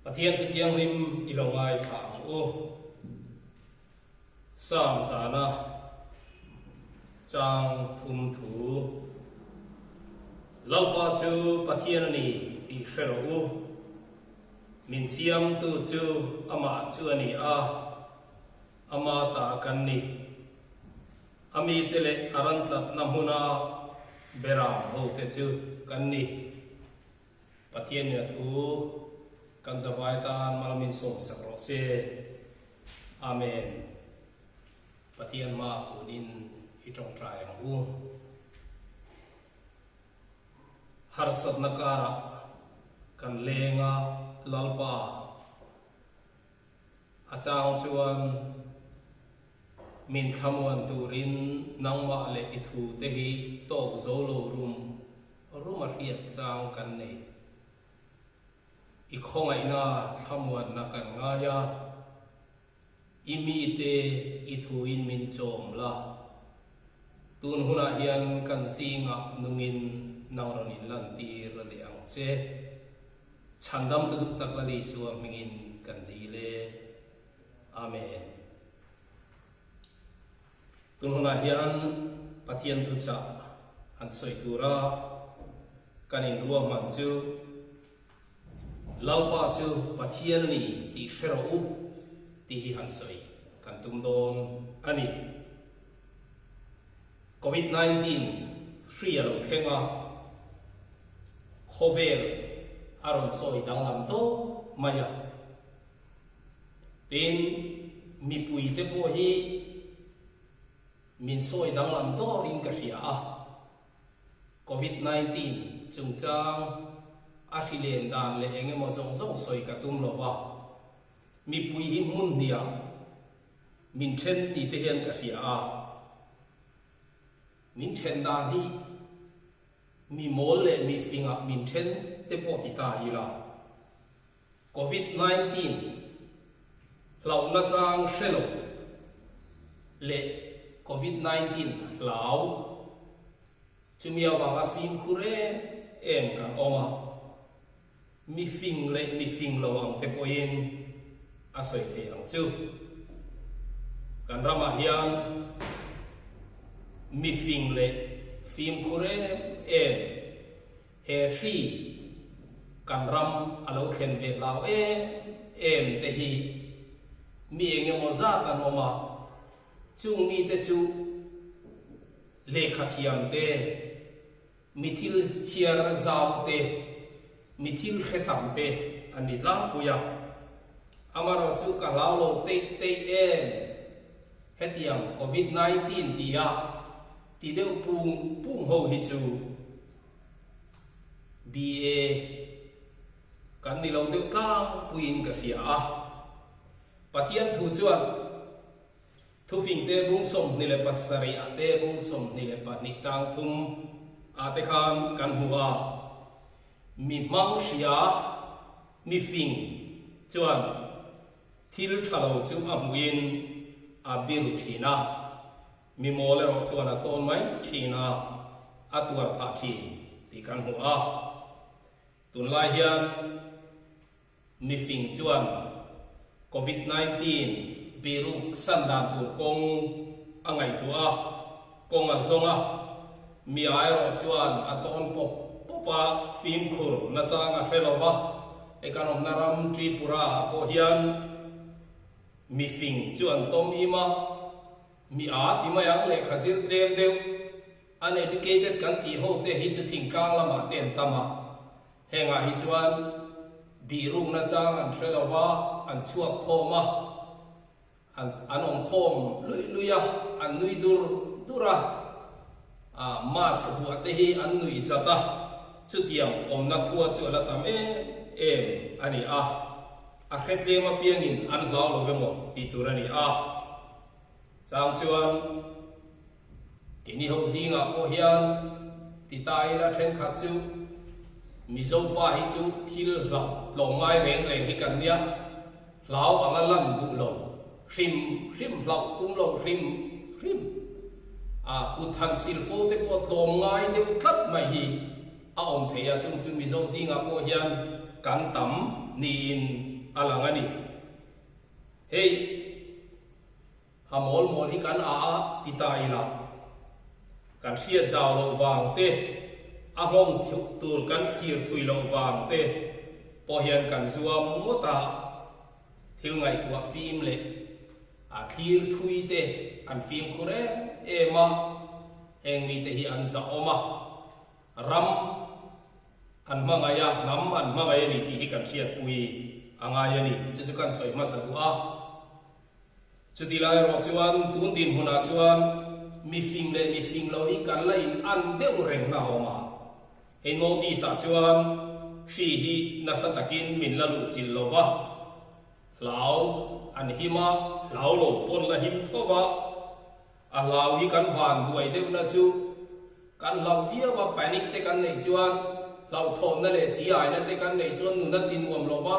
Pathian Thu Thianghlim i lo ngaithla ang u. Psalm zana chang thum thu. Lalpa chu Pathian a ni tih hre rawh u. Min siamtu chu amah chu a ni a, ama ta kan ni. A mite leh a ran tlatna hmuna beram hote chu kan ni. Pathianin a thu kan zavai tan mal min sawmsak rawh se. Amen. Pathian hmaah kunin i tawngtai ang u. Harsatna karah kan leng a, Lalpa a chang chuan min thlamuan turin nangmah leh i thute hi tawk zo lo rum rum a hriat chang kan nei. I khawngaihna thlamuanna kan ngai a, i mite i thuin min chawm la. Tun hunah hian kan zingah nungin nang rawn inlantir leh ang che. Chhandamtu duh tak Lal Isua hmingin kan dil e. Amen. Tun hunah hian Pathian thuchah han sawi tura kan inruahman chu Lalpa chu Pathian a ni tih hre rawh u tih hi han sawi kan tum dawn a ni. Covid 19 hri a lo thleng a, khawvel a rawn sawi danglam tawp mai a. Tin, mipuite pawh hi min sawi danglam dawrin ka hria a. Covid 19 chungchang a hri len dan leh eng emaw zawng zawng sawi ka tum lo va, mipui hi hmun hniah Min then ni te hian ka hria a, min then dan hi mi mawl leh mi fingah min then te pawh ti ta ila, Covid 19 hlauhna chang hre lo leh Covid 19 hlau chumi avanga fimkhur em em kan awm a. Mi fing leh mi fing lo ang te pawhin a sawi thei ang chu. Kan ramah hian mi fing leh fimkhur em em he hri kan ram a lo thlen ve hlau em em te hi mi eng emaw zat an awm a, chung mite chu lehkha thiam te, Mi thil chhiar zau te, mi thil hre tam te an ni tlangpui a. Amaherawh chu ka hlau lo teih teih em? Hetiang Covid 19 tia ti deuh pung pung ho hi chu BA kan ni lo deuh tlangpuiin ka hria a. Pathian thu chuan. Thufing te bung 27 ah te bung 22 chang thum ah te khan kan hmu a, mi hmang hria, mi fing chuan thil tha lo chu a hmuhin a biru thin a, mi mawl erawh chuan a tawn mai thin a, a tuar phah thin tih kan hmu a. Tunlai hian. Mifing chuan Covid 19 biruk san dan tur kawng a ngaihtuah a, kawng a zawng a, mi a erawh chuan a tawn pawp pawp a, fimkhur nachang a hre lo va, hei kan awmna ram Tripura ah pawh hian mifing chu an tawm im a, mi a ti mai ang lehkha zir tlem deuh, uneducated kan tih ho te hi chu thingtlang lamah te an tam a. Hengah hi chuan bihrukna chang an hre lo va, an chhuak khawm a, an an awm khawm luih luih a, an nui dur dur a, ah mask vuah te hi an nuih zat a, chutiang awmna khua chu a la tam em em a ni a, a hre tlem apiangin an hlau lo emaw tih tur a ni a. Chang chuan keini ho zingah pawh hian ti ta ila thenkhat chu Mizo pa hi chu thil hlauh tlawm ngai reng reng hi kan nia, hlau anga lan duh lo, hrim hrim hlauh tum lo hrim hrim a kut han sil fo te pawh tlawm ngai deuh tlat mai hi a awm thei a, chung chu Mizo zingah pawh hian. kan tam niin a lang a ni. Hei, a mawl mawl hi kan a a ti ta ila, kan hriat zau loh vang te, a nghawng tur kan thlir thui loh vang te pawh hian kan zuam ngawt a, thil ngaihtuah fim leh a thlir thui te an fimkhur em em a, heng mite hi an zahawm a, ram an hmangaih a, hnam an hmangaih a ni tih hi kan hriatpui a ngai a ni. Chu chu kan sawi hmasa duh a. Chuti lai erawh chuan tun dinhmunah chuan mifing leh mifing lo hi kan la in an deuh reng na awm a. Hei notice ah chuan hri hi nasa takin min la luh chilh lo va, hlau an him a, hlau lo pawn la him tho va, A hlau hi kan van duai deuhna chu kan hlauh viau a, panic te kan neih chuan hlauhthawnna leh chi aina te kan neih chuan nun a ti nuam lo va,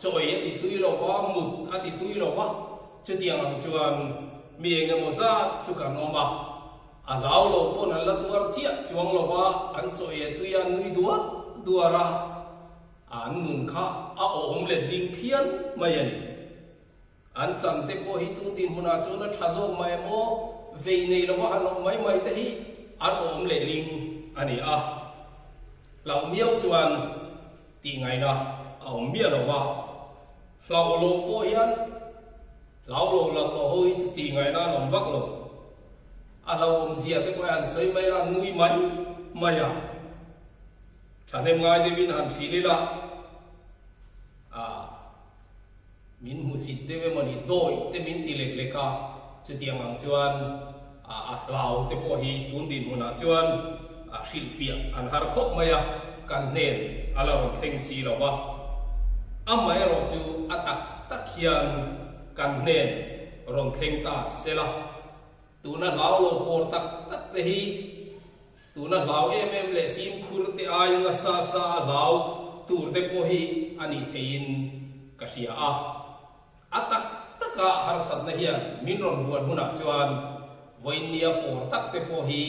chawi a ti tui lo va, mut a ti tui lo va, chutiang ang chuan mi eng emaw zat chu kan awm a, a hlau lo pawn an la tuar chiah chuang lo va, an chawi a tui a nui duar duar a, an nun kha a awm let ding phian mai a ni. An chan te pawh hi tun dinhmunah chuan a tha zawk mai em aw, vei nei lova han awm mai mai te hi an awm leh ling a ni a. Hlauh miau chuan tih ngaihna a awm miah lo va, hlauh loh pawh hian hlau lo lak loh ho hi chu tih ngaihna an awm vak lo. A hlauhawmzia te pawh hi han sawi mai la, nui mai mai a, thahnem ngai deuhin han hrilh ila, ah. Min hmusit deuh emaw ni dawi te min ti lek lek a, chutiang ang chuan a hlau te pawh hi tun dinhmunah chuan a hrilhfiah an har khawp mai a, kan hnen a la rawn thleng si lo va. Amaherawh chu a tak tak hian kan hnen rawn thleng ta se la, tuna hlau lo pawr tak tak te hi Tuna hlau em em leh fimkhur te aia nasa sa a hlau tur te pawh hi a nih theihin ka hria a. A tak taka harsatna hian min rawn buan hunah chuan vawiinnia pawr tak te pawh hi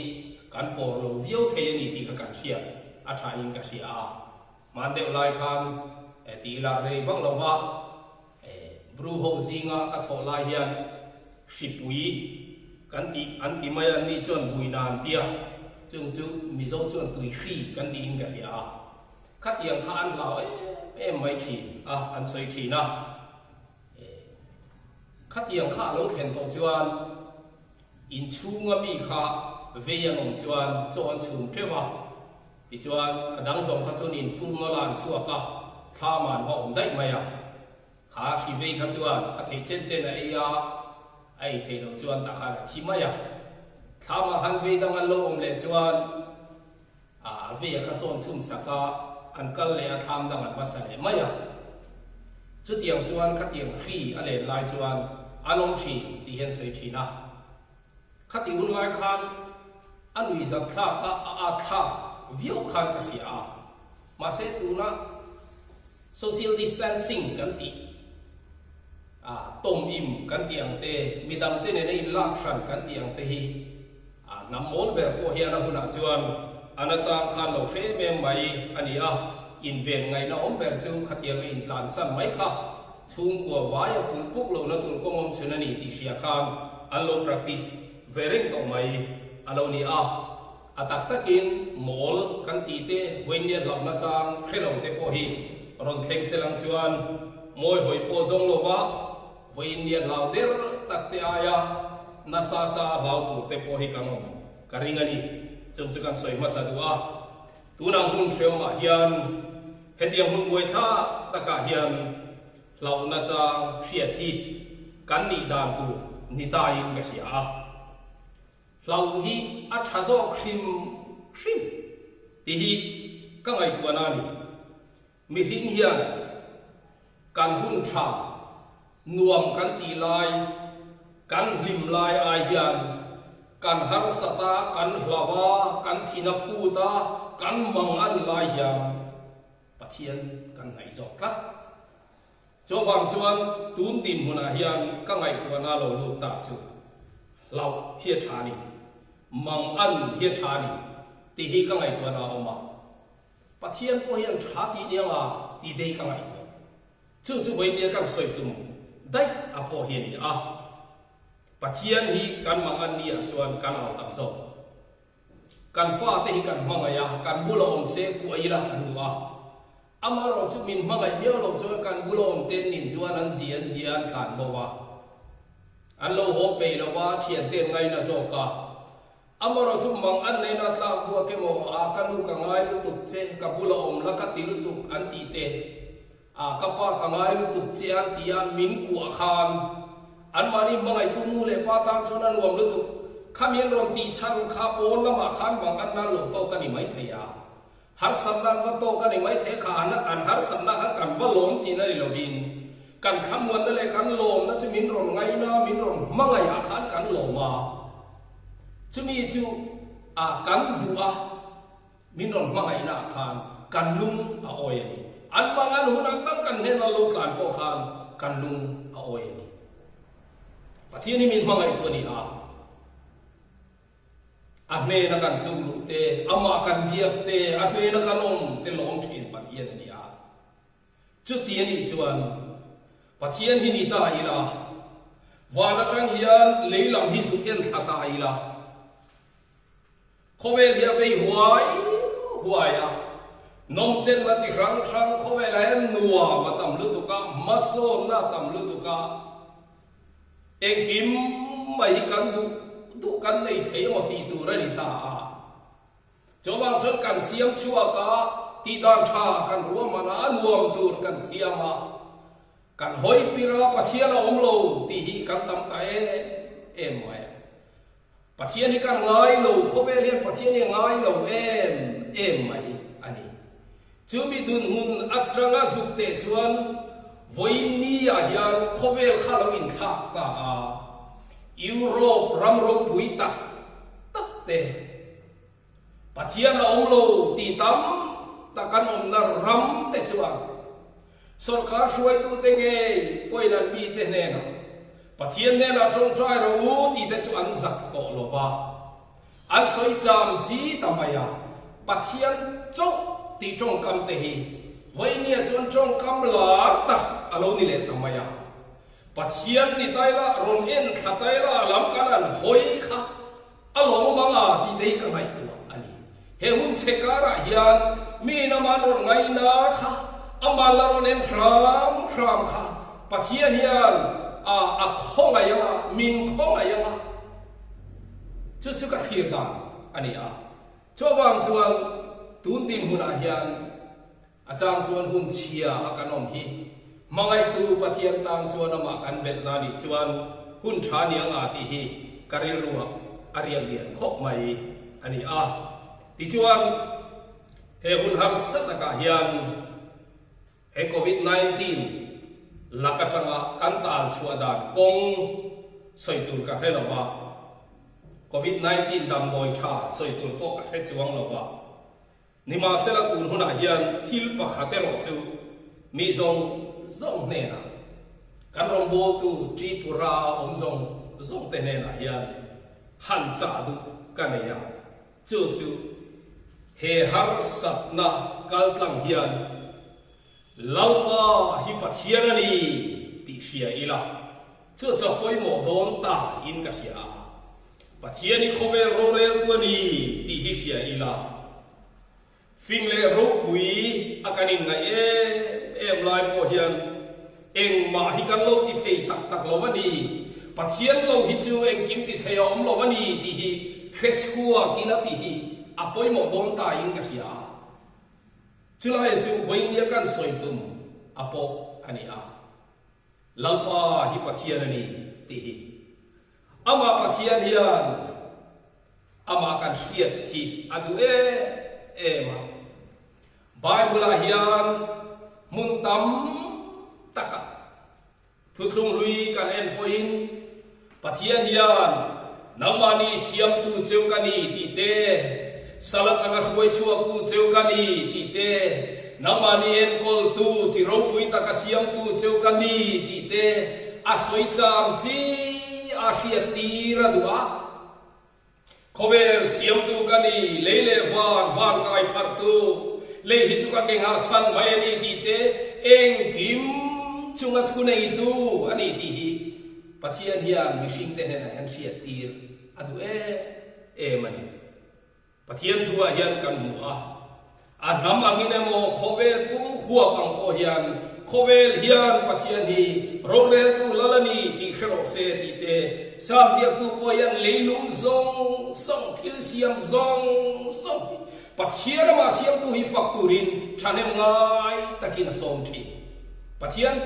kan pawr lo viau thei a ni tih kha kan hriat a thain ka hria a. Hman deuh lai khan ti ila rei vak lo va, Bru ho zinga ka thawh lai hian hripui kan tih an ti mai a, ni chuan buina an ti a, chung chu Mizo chuan tui hri kan tiin ka hria a, khatiang kha an hlau em em mai thin a, an sawi thin a, khatiang kha a lo thlen tawh chuan inchhunga mi kha vei an awm chuan chaw an chhum teuh a. Tichuan, a dang zawng kha chuan inphur nawlh a an chhuak a, thlam ah an va awm daih mai a. Kha hri vei kha chuan a theih chen chen a ei a, a ei theih loh chuan tah khan a thi mai a. Thlam ah khan vei dang an lo awm leh chuan a vei a kha chawn chhun sak a, an kal leh a thlam dang an va sa leh mai a. Chutiang chuan khatiang hri a len lai chuan an awm thin tih hian sawi thin a. Khatih hun lai khan a nuihzat thlak kha a at thlak viau khan ka hria a, mahse tuna social distancing kan tih a tawm im kan tih ang te, midang te nena inlak hran kan tih ang te hi a hnam mawl ber pawh hian a hunah chuan a nachang khan lo hre em em mai a ni a, inven ngaihna awm ber chu khatianga intlansan mai kha. Chhungkua vai a pulh puk lohna tur kawng awm chhun a ni tih hria khan an lo practice ve reng tawh mai a lo ni a. A tak takin mawl kan tih te, vawinia hlauhna chang hre lo te pawh hi rawn thleng se lang chuan mawi hawi pawh zawng lo va, vawinia hlau der tak te aia nasa sa a hlau tur te pawh hi kan awm ka ring a ni. Chung chu kan sawi hmasa duh a. Tunang hun hreawmah hian hetiang hun buaithlak takah hian hlauhna chang hriat hi kan nih dan tur ni tain ka hria a. Hlauh hi a tha zawk hrim hrim tih hi ka ngaihtuahna a ni. Mihring hian kan hun tha nuam kan tih lai, kan hlim lai ai hian kan harsat a, kan hlau a, kan thin a phut a, kan mang an lai hian Pathian kan hnaih zawk tlat. Chuvang chuan tun dinhmunah hian ka ngaihtuahna lo lut ta chu hlauh hi a tha a ni, mang an hi a tha a ni tih hi ka ngaihtuahna a awm a. Pathian pawh hian tha tih nia nga tih te hi ka ngaihtuah. Chu chu vawinia kan sawi tum daih a pawh hi a ni a. Pathian hi kan mang an ni ah chuan kan au tam zawk. Kan fate hi kan hmangaih a, kan bula awm se kuah ila kan duh a. Amaherawh chu min hmangaih miau loh chuan kan bula awm ten nin chuan an zi an zi a an tlan bo a. An lo haw peih lo a, thiante an ngaina zawk a. Amaherawh chu mang an neihna tlak buak emaw, a ka nu ka ngai lutuk che, ka bula awm la ka ti lutuk an tih te. A ka pa ka ngai lutuk che an ti a, min kuah khan anmahni hmangaihtu nu leh pa tan chuan a nuam lutuk. Khami an rawn tih chhan kha pawn lamah khan bang an nan lo tawk a ni maithei a, harsatna an va tawk a ni maithei a, kha an harsatna kha kan va lawm tihna ni lovin kan thlamuanna leh kan lawmna chu min rawn ngaina, min rawn hmangaihah khan kan lawm a, chumi chu a kan duh a. Min rawn hmangaihna ah khan kan lung a awi a ni. An mangan hunah tak kan hnenah lo tlan pawh khan kan lung a awi a ni. Pathian hi min hmangaihtu a ni a. A hnena kan tluk luh te, amah kan biak te, a hnena kan awm te lawm thin Pathian a ni a. Chuti a nih chuan Pathian hi ni ta ila, van atang hian lei lam hi zuk en thla ta ila, Khawvel hi a vei huai huai a, nawmchenna chi hrang hrang khawvelah hian nuam a tam lutuk a, hmasawnna a tam lutuk a, engkim mai hi kan duh duh kan nei thei emaw tih tur a ni ta a. Chuvang chuan kan siam chhuak a, tihdan tha kan ruahman a, a nuam tur kan siam a, kan hawi pir a, Pathian a awm lo tih hi kan tam ta em em mai a. Pathian hi kan ngai lo, khawvel hian Pathian hi a ngai lo em em mai a ni. Chumi dunhmun atanga zuk teh chuan vawiin ni ah hian khawvel kha lo inthlak ta a, Europe ram ropui tak tak te, Pathian a awm lo tih tam tak an awmna ram te chuan sawrkar hruaitute ngei pawhin an mite hnenah Pathian hnenah tawngtai rawh u tih te chu an zak tawh lo va, an sawi cham chi ta mai a, Pathian chauh tih tawngkam te hi vawinia chuan tawngkam lar tak a lo ni leh ta mai a, Pathian ni tai la rawn en thla tai la lam kan an hawi kha. A lawm mang a tih te hi ka ngaihtuah a ni. He hun chhe karah hian mi in aman rawn ngaina kha, aman la rawn en hram hram kha Pathian hian a a khawngaih ang a, min khawngaih ang a. Chu chu ka thlir dan a ni a. Chuvang chuan tun dinhmunah hian A chang chuan hun chhia a kan awm hi. Hmangaihtu Pathian tan chuan amah kan belhna nih chuan hun tha ni anga tih hi ka rilruah a riak lian khawp mai a ni a. Tichuan, he hun harsa takah hian he Covid 19 lak atanga kan tal chhuah dan kawng sawi tur ka hre lo va, Covid 19 damdawi tha sawi tur pawh ka hre chuang lo va. Nimahsela tun hunah hian thil pakhat erawh chu mi zawng zawng hnenah, kan rawngbawltu Tripura awm zawng zawngte hnenah hian han chah duh ka nei a, chu chu he harsatna kaltlang hian Lalpa hi Pathian a ni tih hria ila, chu chu a pawimawh dawn ta in ka hria a. Pathian hi khawvel roreltu a ni tih hi hria ila, fing leh ropui a kan inngaih em em lai pawh hian engmah hi kan lo ti thei tak tak lo a ni, Pathian lo hi chu engkim ti thei a awm lo a ni tih hi hre chhuak ila tih hi a pawimawh dawn ta in ka hria a. Chulai chu vawinia kan sawi tum a pawh a ni a, Lalpa hi Pathian a ni tih hi. Amah Pathian hian amah kan hriat thi a duh em em a. Bible-ah hian hmun tam takah Thuthlung hlui kan en pawhin Pathian hian nangmahni siamtu cheu ka ni tih te, sal atanga hruai chhuaktu cheu ka ni tih te, nangmahni enkawltu chi ropui taka siamtu cheu ka ni tih te a sawi cham chi a hriattir a duh a. Khawvel siamtu ka ni, lei leh van, van kai pharhtu, Lei hi chu ka ke nghah chhan mai a ni tih te, engkim chunga thuneitu a ni tih hi Pathian hian mihringte hnenah hian hriattir a duh em em a ni. Pathian thuah hian kan hmu a, a hnam angin emaw khawvel pum huap ang pawh hian khawvel hian Pathian hi roreltu lal a ni tih hre rawh se tih te, Psalm ziaktu pawh hian leilung zawng zawng, thil siam zawng zawng hi Pathian amah siamtu hi fak turin thahnem ngai takin a sawm thin. Pathian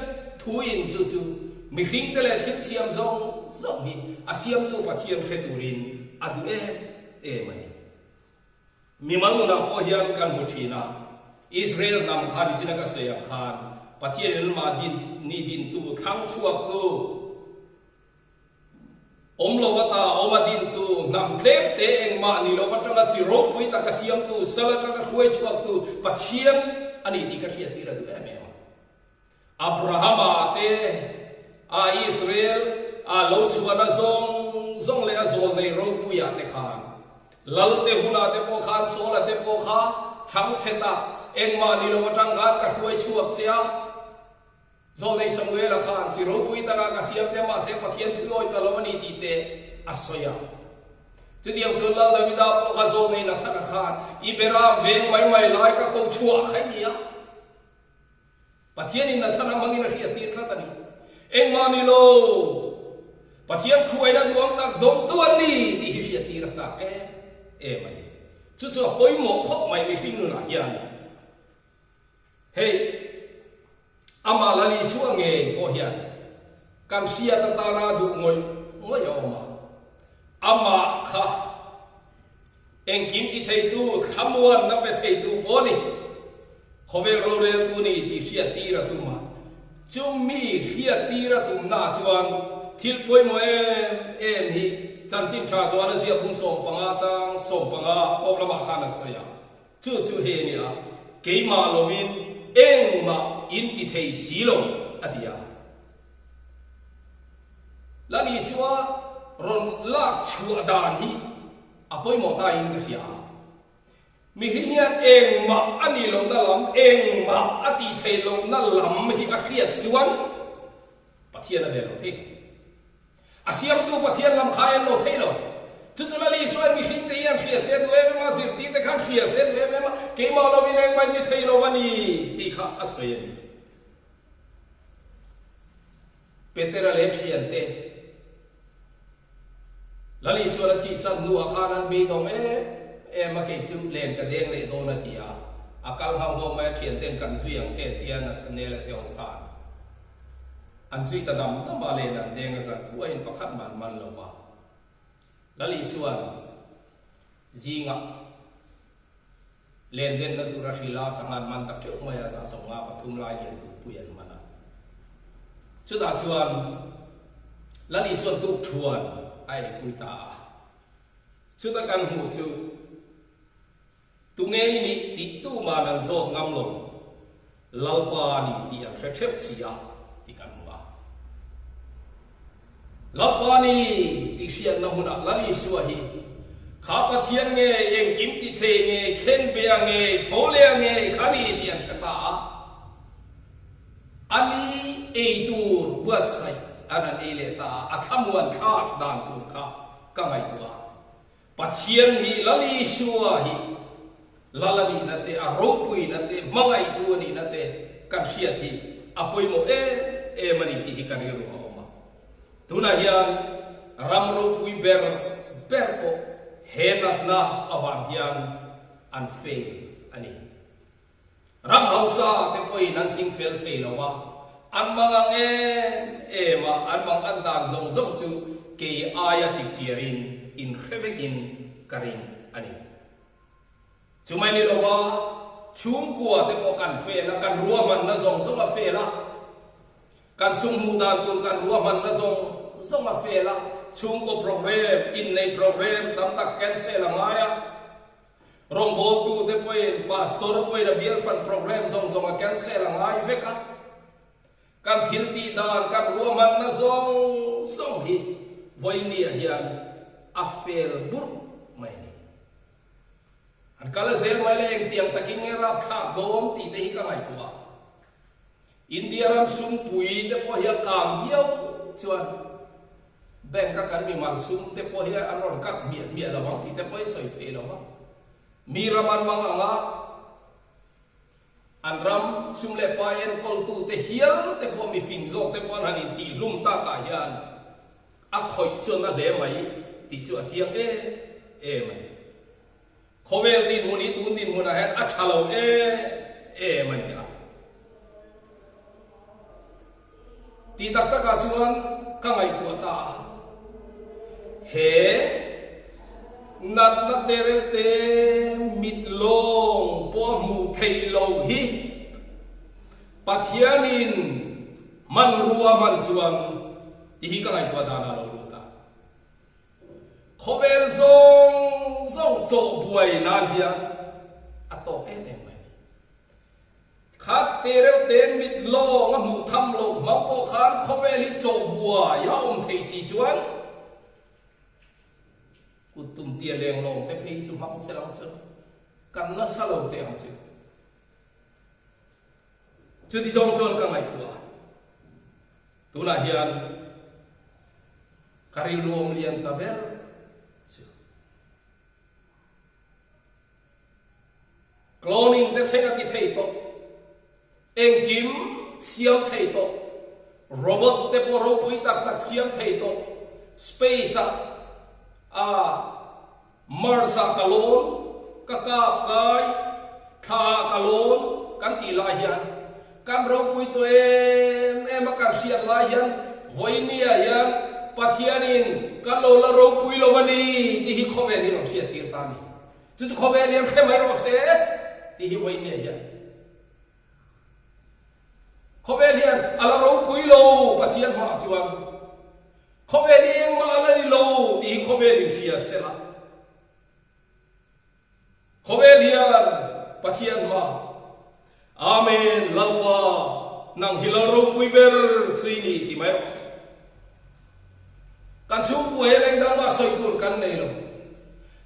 thuin chu chu mihringte leh thil siam zawng zawng hi a siamtu Pathian hre turin a duh em em a ni. Mimal nunah pawh hian kan hmu thin a, Israel hnam kha nichina ka sawi ang khan Pathianin anmah din ni dintu, thlang chhuaktu, awm lo ata awm a dintu, hnam tlem te engmah ni lo atanga chi ropui taka siamtu, sal atanga hruai chhuaktu Pathian a ni tih kha hriattir a duh em em a. Abrahama te, a Israel a lo chhuahna zawng zawng leh a zawlnei ropuiah te khan, Lal te hunah te pawh khan Saula te pawh kha chhangchhet a, engmah ni lo atang khan ka hruai chhuak che a. Zawlnei Samuela khan chi ropui takah ka siam che a, mahse Pathian thuiawi ta lo a ni tih te a sawi a. Chutiang chuan Lal Davida pawh kha zawlnei Nathana khan i beram veng mai mai lai ka ko chhuah kha i ni a. Pathianin Nathana hmangin a hriattir tlat a ni. Engmah ni lo, Pathian khuaina duang tak dawngtu an ni tih hi hriattir a chak em em a ni. Chu chu a pawimawh khawp mai mihring nunah hian. Hei, amah Lal Isua ngei pawh hian kan hriat atana duh ngawih ngawih a awm a. Amah kha Engkim ti theitu, thlamuanna pe theitu pawh ni, khawvel roreltu ni tih hriattir a tum a. Chumi hriattir a tumnaah chuan thil pawimawh em em hi chanchin tha zuan a ziak bung 15 chang 15 tawp lamah khan a sawi a. Chu chu hei a ni a, keimah lovin engmah in ti thei si lo, a ti a. Lal Isua rawn lak chhuah dan hi a pawimawh ta in ka hria a. Mihring hian engmah a nih lohna lam, engmah a tih theih lohna lam hi a hriat chuan Pathian a bel lo thei lo. A siamtu Pathian lam kha a en lo thei lo. Chu chu Lal Isuain mihringte hi an hria se duh em em a, zirtirte khan hria se duh em em a, keimah lovin engmah in ti thei lo a ni tih kha a sawi a ni. Petera leh thiante Lal Isuan a thihsan hnuah khan an beidawng em em a, kei chu len ka deng leh dawn a ti a, a kal nghauh nghauh mai a, thianten kan zui ang che tia Nathanael a te awm khan an zui ta dam dam a, len an deng a zan khuain pakhat man man lo va. Lal Isuan zingah Len denna tura hrila sanghan man tak theuh mai a, 53 lai lian tupui an man a. Chutah chuan Lal Isuan tuk thuan a eipui ta a. Chuta kan hmuh chu tunge i nih tih tuman an zawt ngam lo. Lalpa a ni tih an hre theuh si a tih kan hmu a. Lalpa ni tih hriatna hmunah Lal Isua hi kha Pathian nge, engkim ti thei nge, khenbea nge, tholea nge kha ni tih an hre ta a. A ni ei tur buatsaih an han ei leh ta a, a thlamuan thlak dan tur kha ka ngaihtuah a. Pathian hi Lal Isua hi Lal a nihna te, a ropuina te, hmangaihtu a nihna te kan hriat hi a pawimawh em em a ni tih hi ka rilru a awm a. Tunah hian ram ropui ber ber pawh he natna avang hian an fail a ni. Ram hausa te pawhin an ching fel thei lo a, an mang ang em em a, an mang an dan zawng zawng chu kei aia chipchiarin inhre vekin ka ring a ni. Chumai ni lova chhungkua te pawh kan fel a, kan ruahmanna zawng zawng a fel a, kan sum hmuh dan tur kan ruahmanna zawng zawng a fel a, chhungkaw program, inneih program tam tak cancel a ngai a, Rawngbawltute pawhin Pastor pawhin a bial fan program zawng zawng a cancel a ngai vek a. Kan thil tih dan, kan ruahmanna zawng zawng hi vawinia hian a fel burh mai a ni. Han kal zel mai la engtiang takin nge rapthlak dawn tih te hi ka ngaihtuah a. India ram sumpui te pawh hi a kang viau chuan bank a kan mimal sum te pawh hi an rawn cut hmiah hmiah lo ang tih te pawh hi sawi theih lo a. Mi ram an mang ang a, an ram sum leh pai enkawltu te hial te pawh mifing zawk te pawh an han intihlum takah hian a khawih chuan a hle mai tih chu a chiang em em a ni. Khawvel dinhmun hi tun dinhmunah hian a tha lo em em a ni a. Tih tak takah chuan ka ngaihtuah ta a. He natna terelte mit lawng pawh a hmuh theih loh hi Pathianin hmanrua hman chuan tih hi ka ngaihtuah danah a lo lut a. Khawvel zawng zawng chawh buai nan hian a tawk em em mai a ni. Khat te reuh te mit lawng a hmuh tham loh hmang pawh khan khawvel hi chawh buai a awm thei si chuan kut tum tia leng lawng te phei hi chu hmang se lang chu kan nasa lo teh ang chu. Chuti zawng chuan ka ngaihtuah a. Tunah hian ka rilru awm lian ta ber chu cloning te thleng a ti thei tawh, engkim siam thei tawh, robot te pawh ropui tak tak siam thei tawh, space ah a Mars-ah ka lawn, ka kap kai, thlaah ka lawn kan tih lai hian kan ropui tawh em em a kan hriat lai hian vawinia hian Pathianin kan lo la ropui lo a ni tih hi khawvel hi rawn hriat tir ta a ni. Chu chu khawvel hian hre mai rawh se tih hi vawinia hian khawvel hian a la ropui lo Pathian hmaah chuan. Khawvel hi engmah a la ni lo tih hi khawvel in hria se la. Khawvel hian Pathian hma, Amen, Lalpa, nang hi Lal ropui ber chu i ni ti mai rawh se. Kan chhungkua hian engdang mah sawi tur kan nei lo.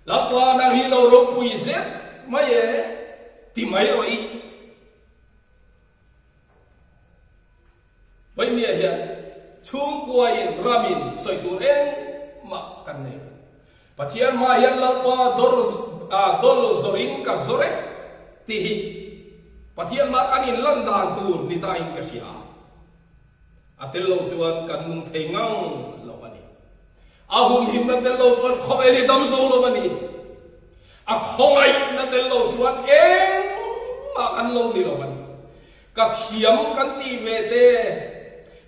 Lalpa, nang hi lo ropui zet mai e ti mai rawh i. Vaimia hian chhungkuain ramin sawi tur engmah kan nei lo. Pathian hma hian Lalpa dawr dawl zawrin ka zawr e tih hi Pathian hma kan inlan dan tur ni tain ka hria a. A tel lo chuan kan nung thei ngang lo a ni. A humhimna tel lo chuan khawvel hi dam zo lo a ni. A khawngaihna tel lo chuan engmah kan lo ni lo a ni. Ka thiam kan tih ve te,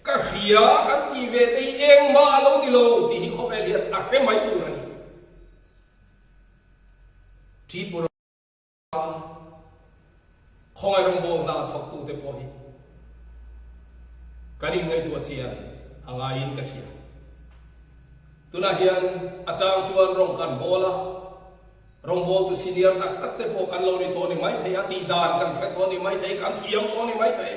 ka hria kan tih ve te hi engmah a lo ni lo tih hi khawvel hian a hre mai tur a ni. Tripura khawngaih rawngbawlna a thawktute pawh hi kan inngaihtuah chian a ngaiin ka hria. Tunah hian a chang chuan rawng kan bawl a. Rawngbawltu senior tak tak te pawh kan lo ni tawh ni maithei a, tih dan kan hre tawh ni maithei, kan thiam tawh ni maithei.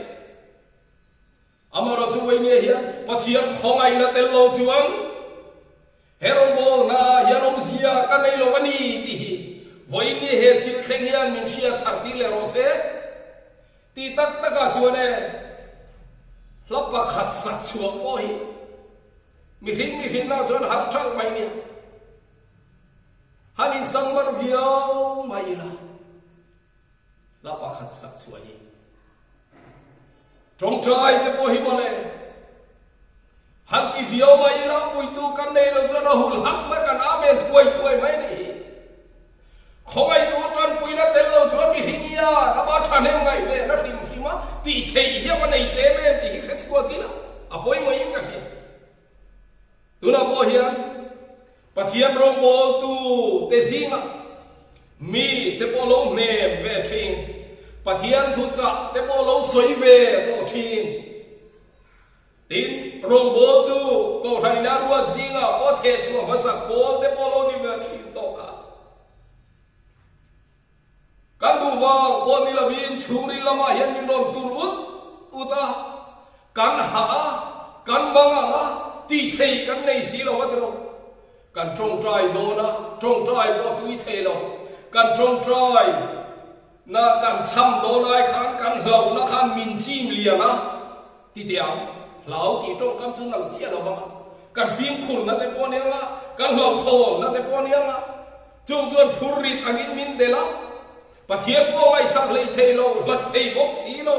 Amaherawhchu Wayne hian Pathian khawngaihna tel lo chuan he rawngbawlna hian awmzia ka nei lo a ni tih hi Wayne he thil thleng hian min hriat thar tir leh rawh se. Tih tak takah chuan e hla pakhat sak chhuah pawh hi mihring mihrinna chuan har ṭalh mai nia. Han insangmar viau mai ila, hla pakhat sak chhuah hi tawngtai te pawh hi mawle. Han ti viau mai ila, puitu kan nei lo chuan a hul hak mai kan amen thuai thuai mai a nih hi. Khawngaihtu tanpuina tel lo chuan mi hring hian ama thahnem ngaih ve na hrim hrim a tih theih hiam a nei tlem em tih hi hre chhuak ila a pawimawhin ka hria. Tunah pawh hian Pathian rawngbawltu te zingah mi te pawh lo hnem ve thin, Pathian thuchah te pawh lo sawi ve tawh thin. Tin, rawngbawltu Kohhran ina ruat zingah pawh thehchhuah hmasak pawl te pawh lo ni ve thin tawh kha. Kan duh vang pawh ni lovin chhungril lamah hian min rawn tur ut ut a, kan hah a, kan mang ang a, tih thei kan nei si lo a tiraw. Kan tawngtai dawn a, tawngtai pawh a tui thei lo. Kan tawngtai na kan cham dawn ai khan kan hlauhna khan min chim lian a ti teh ang. Hlau tih tawngkam chu nalh chiah lo vang a. Kan fimkhurna te pawh a ni ang a, kan hlauhthawnna te pawh a ni ang a. Chung chuan phurrit angin min delh a. Pathian pawh ngaihsak hlei thei lo, hlat thei bawk si lo.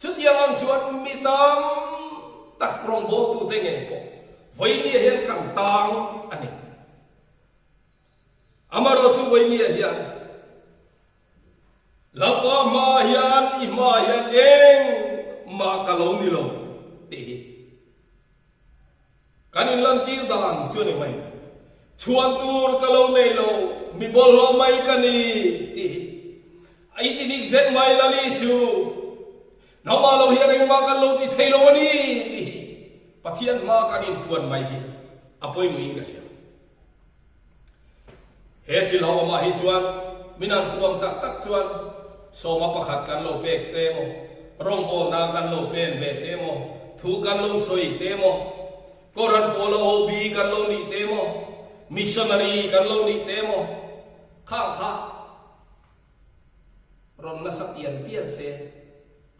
Chutiang ang chuan mi tam tak rawngbawltute ngei pawh Vawinia hian kan tang a ni. Amaherawh chu Vawinia hian Lalpa hmaah hian i hmaah hian engmah ka lo ni lo tih hi Kan inlantir dan chu a ni mai. Chhuan tur ka lo nei lo, mi bawlhhlawh mai ka ni tih hi a i ti dik zet mai Lali Su. Nangmah lo hian engmah kan lo ti thei lo a ni tih hi Pathian hma kan inpuan mai hi a pawimawhin ka hria. He hrilhawmah hi chuan min han tuam tak tak chuan sawma pakhat kan lo pek te emaw, rawngbawlna kan lo pen ve te emaw, thu kan lo sawi te emaw, Kohhran pawla OB kan lo nih te emaw, missionary kan lo nih te emaw, khang kha rawn nasa tial tial se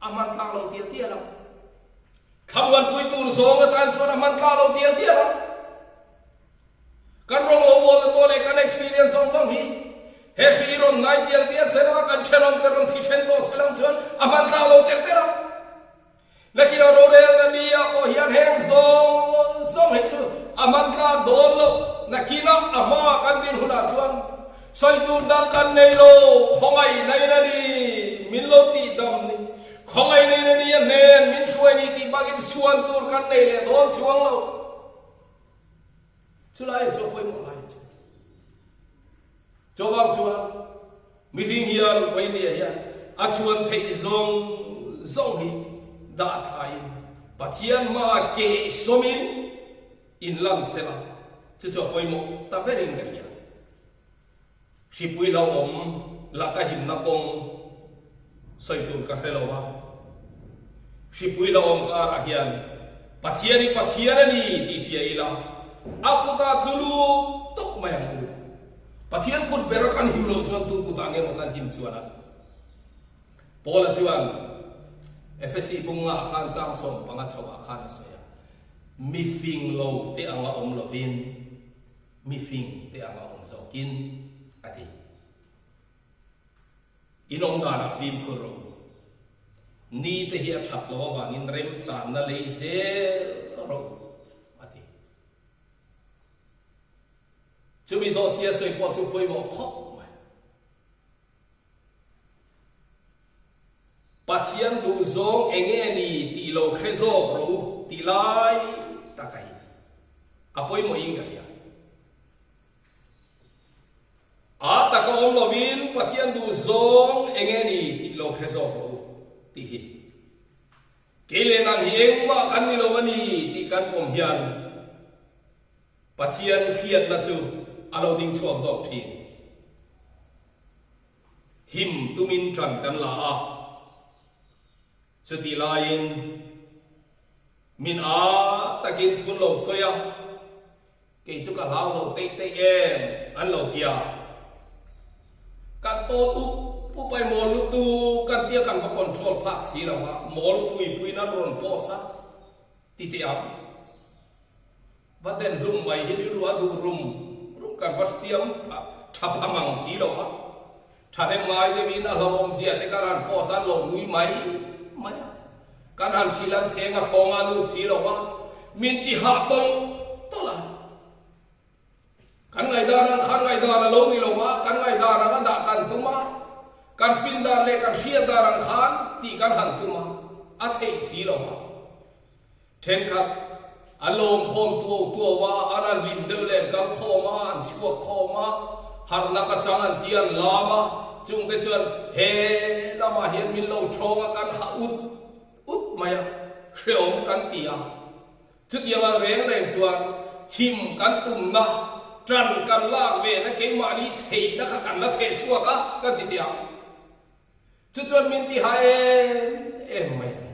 a hman tlak lo tial tial ang. Thlamuanpui tur zawng atan chuan a hman tlak lo tial tial ang. Kan rawng lo bawlna tawh leh kan experience zawng zawng hi he hri i rawn ngai tial tial sel a, kan thenawm te rawn thi then tawh sel ang chuan a hman tlak lo tel tel ang. Nakinah rorelna ni ah pawh hian heng zawng zawng hi chu a hman tlak dawn lo. Nakinah a hma kan din hunah chuan sawi tur dang kan nei lo, khawngaih nain a ni, min lo tih dam ni, khawngaih nain a ni a hnen min hruai ni tih bakin chhuan tur kan nei leh dawn chuang lo. Chulai chu a pawimawh lai chu. Chuvang chuan mihring hian Vainia hian a chhuan theih zawng zawng hi dah thlaiin Pathian hmaah keh sawmin inlan sela chu chu a pawimawh ta berin ka hria. Hripui lo awm laka himna kawng sawi tur ka hre lo a. Hripui lo awm karah hian Pathian hi Pathian a ni tih hria ila, a kutah tlu lut tawp mai ang u. Pathian kut bera kan him loh chuan tu kutah nge maw kan him chuan a? Paula chuan Efesi bunga khan chang 15 chhoah khan a sawi a, Mi fing lo te anga awm lovin, Mi fing te anga awm zawkin a ti. In awm danah fimkhur rawh u. Ni te hi a that loh avangin remchanna lei zel rawh u a ti. Chumi dawhchia sawi pawh chu pawimawh khawp mai. Pathian duhzawng eng nge ni tih lo hre zawk rawh u tih lai tak a hi a pawimawhin ka hria. A taka awm lovin Pathian duhzawng eng nge ni tih lo hre zawk rawh u tih hi kei leh nang hi engmah kan ni lo a ni tih kan pawm hian Pathian hriatna chu a lo ding chhuak zawk thin. Him tumin ṭan kan la a, chutih laiin min a takin thun lo sawi a, kei chu ka hlau lo teih teih em an lo ti a. Kan tawt up up ai mawl lutuk kan tia kan va control phak si lo a, mawl pui puiin an rawn post a ti teh ang. Va den hlum mai hi rilru a duh rum rum kan va siam tha pha mang si lo a, thahnem ngai deuhin a hlauhawmzia te kan han post an lo nui mai mai a, kan han hrilh an theng a thawng a lut si lo a, min ti hah tawlh tawlh a. Kan ngaihdan ang khan ngaihdan a lo ni lo a, kan ngaihdan ang a dah kan tum a, kan fin dan leh kan hriat dan ang khan tih kan han tum a, a theih si lo a. Thenkhat an lo awm khawm tuau tuau a, an an hlim deuh leh an kal khawm a, an chhuak khawm a, harhna ka chang an ti an lam a, chungte chuan he lamah hian min lo thawng a, kan ha ut ut mai a, hrehawm kan ti a. Chutiang ang reng reng chuan him kan tumna, tan kan lak vena keimahni theihna kha kan la theh chhuak a, kan ti teh ang. Chu chuan min ti ha em em mai a ni.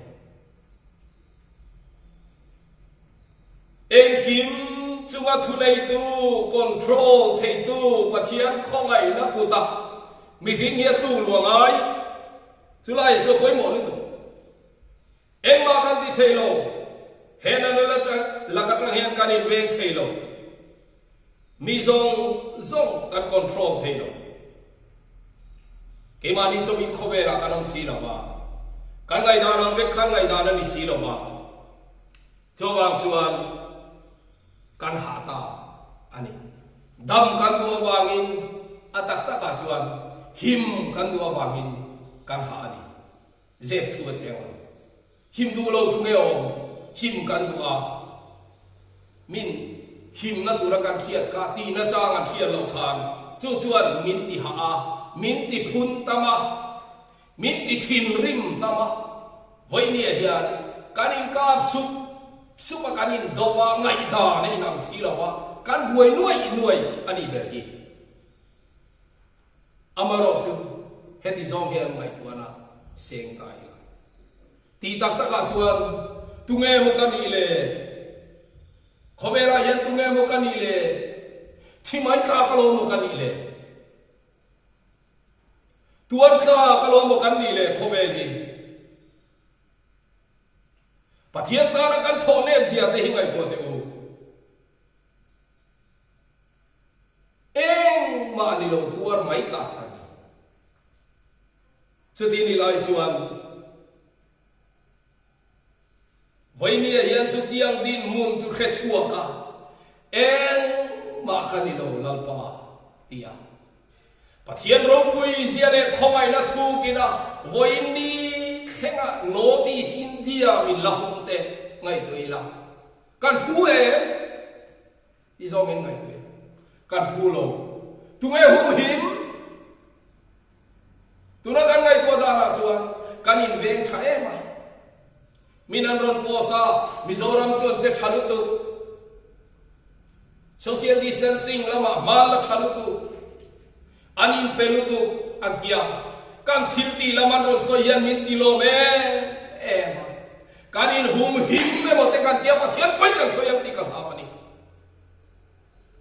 Engkim chunga thuneitu, control, theitu Pathian khawngaihna kutah mihring hi a tluk luah ngai. Chulaiah chu a pawimawh lutuk. Engmah kan ti thei lo. He natna lak atang hian kan inveng thei lo. Mi zawng zawng kan control thei lo. Keimahni chauhin khawvelah kan awm si lo va, kan ngaihdan ang vek khan ngaihdan a ni si lo va, chuvang chuan kan hah ta a ni. Dam kan duh avangin a tak takah chuan him kan duh avangin kan hah a ni. Zep thu a cheng lo. Him duh lo thu nge awm? Him kan duh a, min himna tura kan hriat kha tihna chang an hriat loh khan chu chuan min ti hah a, min ti phun tam a, min ti thinrim tam a. Vawinia hian kan inkap sup sup a, kan indo a, ngaihdan a inang si lo a, kan buai nuai nuai a nih ber hi. Amaherawh chu heti zawng hian ngaihtuahna seng ta ila. Tih tak takah chuan tunge maw ka nih le? Khawvelah hian tunge maw ka nih le? Thi mai tlak alo maw ka nih le? Tuar tlak alo maw kan nih le khawvel hi? Pathian tana kan thawh nep zia te hi ngaihtuah teh u. Engmah ni lo tuar mai tlak ka ni. Chuti ni lai chuan Vawinia hian chutiang dinhmun chu hre chhuak a, engmah ka ni lo Lalpa ti a. Pathian ropui zia leh khawngaihna thukin a vawiin ni thlenga North East India min la hum te ngaihtuah ila kan phu em? I zawngin ngaihtuah ila kan phu lo. Tunge humhim? Tuna kan ngaihtuah danah chuan kan inveng tha em a. Min an rawn post a, Mizoram chuan che tha lutuk. Social distancing lamah hma la tha lutuk. An inpe lutuk an ti a. Kan thil tih lam an rawn sawi hian min ti lawm em em a. Kan inhumhim emaw te kan tia Pathian pawi kan sawi ang tih ka hlau a ni.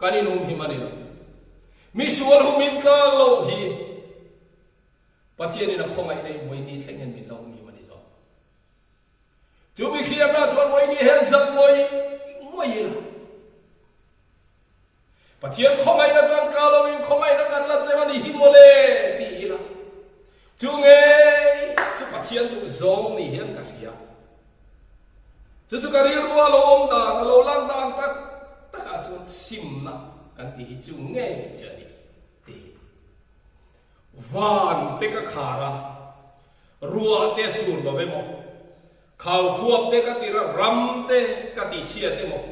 Kan inhumhim a ni lo. Misual humhim tlang loh hi Pathianin a khawngaihna in vawiin thleng hian min lo humhim a ni zawk. Chu mi hriatna chuan vawiin hian zak ngawih ngawih ila. Pathian khawngaihna chuan ka lo in khawngaihna kan la cheng a ni hi mawle ti ila. Chu ngei chu Pathian duh zawng ni hian ka hria. Chu chu ka rilru a lo awm dan, a lo lan dan tak takah chuan simna kan tih hi chu ngei che a ni ti. Van te ka khar a, ruah te sur lo emaw, khau khuap te ka tir a, ram te ka tihchhiat emaw,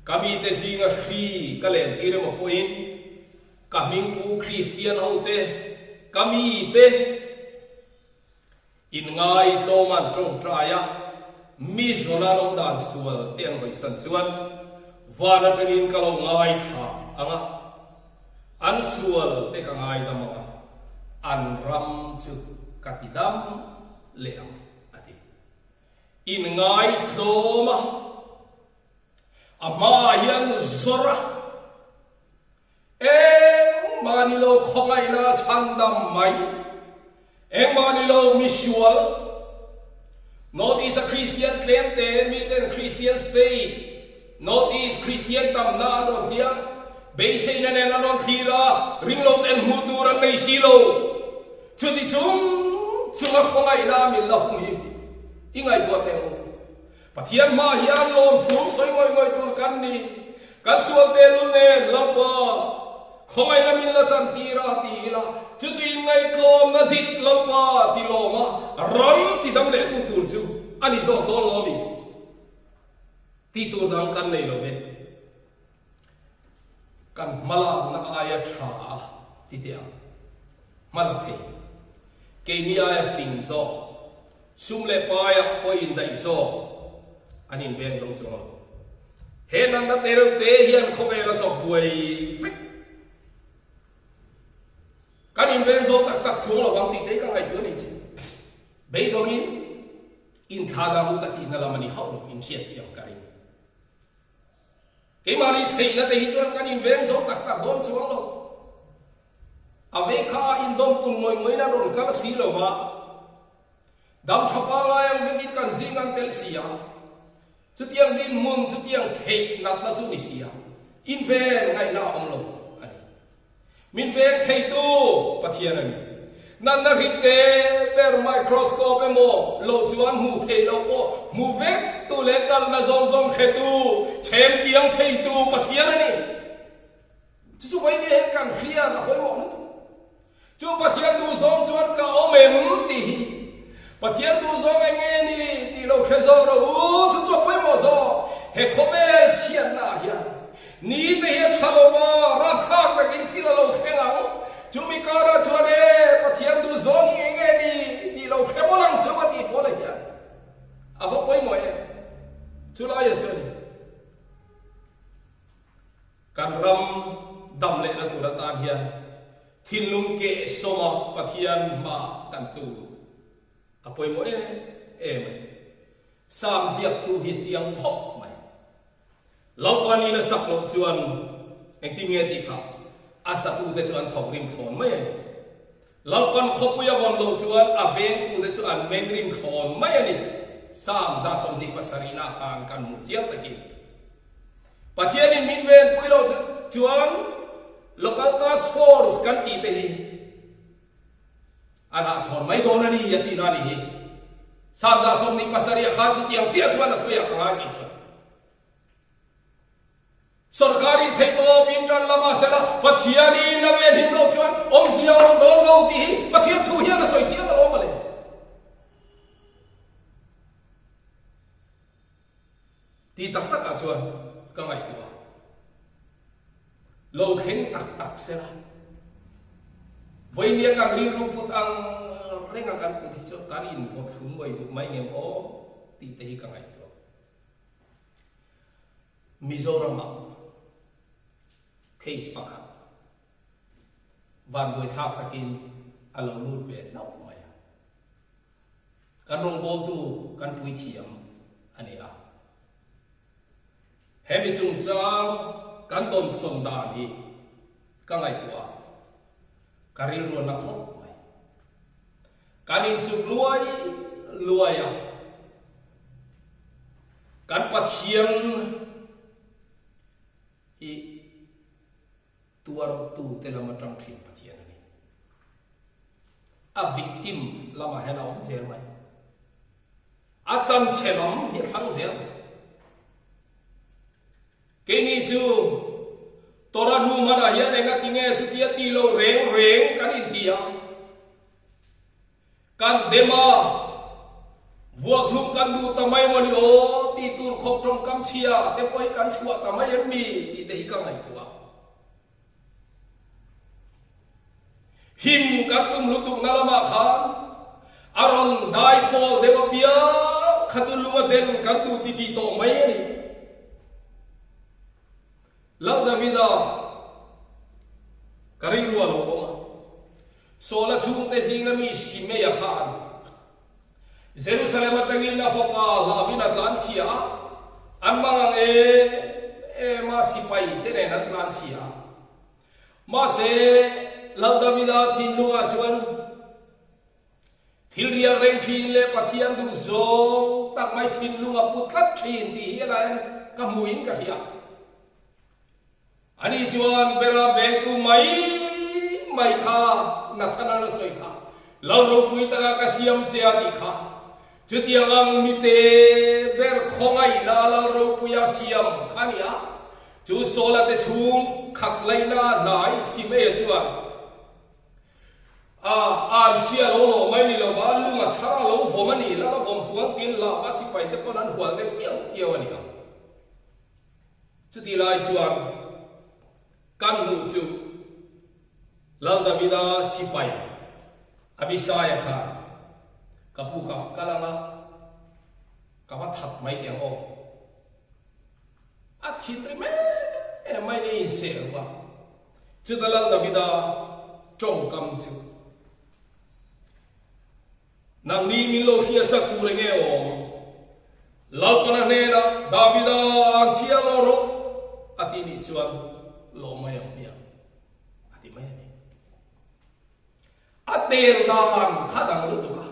ka mite zinga hri ka len tir emaw pawhin ka hmingpu Kristian ho te, ka mite, Inngai tlawm an tawngtai a, mi zawna an awm dan sual te an hawisan chuan van atangin ka lo ngaithla ang a, an sual te ka ngaidam ang a, an ram chu ka ti dam leh ang, a ti. Inngai tlawm a, a hmaah hian zawrh a. Engmah ni lo khawngaihna chhandam mai, engmah ni lo misual, North East a Kristian tlemte miten Kristian state, North East Kristian tamna an rawn ti a, beiseina nen an rawn thlir a, ringlo ten hmuh tur an nei si lo. Chuti chung chunga khawngaihna min la hum hi i ngaihtuah teh ang u. Pathian hma hian lawmthu sawi ngawih ngawih tur kan ni. Kan sual tehlul nen Lalpa, khawngaihna min la chan tir a ti ila, chu chu inngaihtlawmna dik Lalpa ti lawma ram ti dam leh tu tur chu a ni zawk dawn lo a mi? Tih tur dang kan nei lo ve. Kan hmalakna aia tha a ti teh ang. Hmala thei. Keini aia fing zawk, sum leh paia pawh indaih zawk an inveng zo chuang lo. He natna te reuh te hian khawvel a chawk buai vek. Kan inveng zo tak tak chuang lo vang tih te hi ka ngaihtuah a ni chi. Beidawngin inthla dang u ka tihna lam a ni hauh lo, inhriatthiam ka ring. Keimahni theihna te hi chuan kan inveng zo tak tak dawn chuang lo. A vei kha a indawm kun ngawih ngawih in a rawn kal si lo va, dam tha pangai ang vekin kan zing an tel si a, chutiang dinhmun chutiang theih natna chu ni si a, inven ngaihna a awm lo a ni. Min veng theitu Pathian a ni. Natna hrit te ber microscope emaw loh chuan hmuh theih loh pawh hmu vek tu leh kalna zawng zawng hretu, chhem kiang theitu Pathian a ni. Chu chu vawiin hian kan hriat a hawimawh lutuk. Chu Pathian duhzawng chuan ka awm em tih hi Pathian duhzawng eng nge ni tih lo hre zawk rawh u, chu chu a pawimawh zawk. He khawvel chhiatna ah hian ni te hi a tha lo a, rapthlak takin thil a lo thleng ang. Chumi karah chuan e, Pathian duhzawng hi eng nge ni tih lo hre mawlh ang chu a tih pawl ah hian a va pawimawh em. Chulaiah chuan Kan ram dam lehna tur atan hian thinlung keh sawma Pathian hmaah kan tlu a pawimawh em em a ni. Sam ziaktu hi chiang khawp mai. Lalpanin a sak loh chuan engtin nge tih kha a satute chu an thawk rim thlawn mai a ni. Lalpan khawpui a vawn loh chuan a vengtute chu an meng rim thlawn mai a ni. Sam 27 na khan kan hmuh chiang takin. Pathianin min venpui loh chuan Local Task Force kan tih te hi a dah thlawn mai dawn a ni a tihna a nih hi. Sam 27 khan chutiang chiah chuan a sawi ah ka ngai tih chuan. Sorkarin theihtawp in tan lama sela Pathianin a venhim loh chuan awmzia a awm dawn lo tih hi Pathian thu hian a sawi chiang alawm a le. Ti tak takah chuan ka ngaihtuah a, lo thleng tak tak sela vawinia kan rilru put ang renga kan put hi chu kan invawthlum uai duh mai ngem aw tih te hi ka ngaihtuah. Mizoramah case pakhat vanduaithlak takin a lo lut ve hlauh mai a. Kan rawngbawltu kan puithiam a ni a. Hemi chungchang kan dawnsawn dan hi ka ngaihtuah a, ka rilruanna khawp mai. Kan inchuk luai luai a, kan Pathian hi tuartute lam atang thin Pathian a ni. A victim lamah hian a awm zel mai. A chanchhe lam hi a thlang zel mai. Keini chu Torah hnu hmanah hian engatinge chutia ti lo reng reng kan inti a? Kan dem a, vuak hlum kan duh ta mai maw ni aw tih tur khawp tawngkam chhia te pawh hi kan chhuah ta mai em mi tih te hi ka ngaihtuah. Him kan tum lutukna lamah khan a rawn dai fall deuh apiang kha chu lung a den kan duh ti tih tawh mai a ni. Lal Davida ka rilru a lo awm a, Saula chhungte zinga mi Simeia khan Jerusalem atangin a fapa hlauhin a tlanchhia a, an mang ang em em a sipai te nen an tlanchhia a. Mahse, Lal Davida thinlungah chuan thil riak reng thin leh Pathian duh zawng tak mai thinlung a pu tlat thin tih hi helaiin ka hmuhin ka hria. Ani chuan Bera vengtu mai mai kha Nathana a sawi kha, Lal ropui taka ka siam che a tih kha. Chutiang ang mite ber khawngaihna Lal ropuia siam kha a ni a. Chu Saula te chhung khat laihna hnai Simeia chuan a anchhia lo lawh mai ni lova lung a chhar a lo vawm a nih lal a vawm fuang tiin lava sipaite pawn an hual deuh tiau tiau a ni ang. Chutih lai chuan kan hmuh chu Lal Davida sipai Abisaia khan ka pu ka kal ang a, ka va that mai teh ang aw. A thinrim em em mai ni inseh ruk a. Chuta Lal Davida tawngkam chu Nangni min lo hriatsak tur eng nge awm? Lalpana hnenah Davida an chhiar lo rawh. a ti nih chuan lawm mai ang hmiang a ti mai a ni. A tel dan kha dang lutuk a.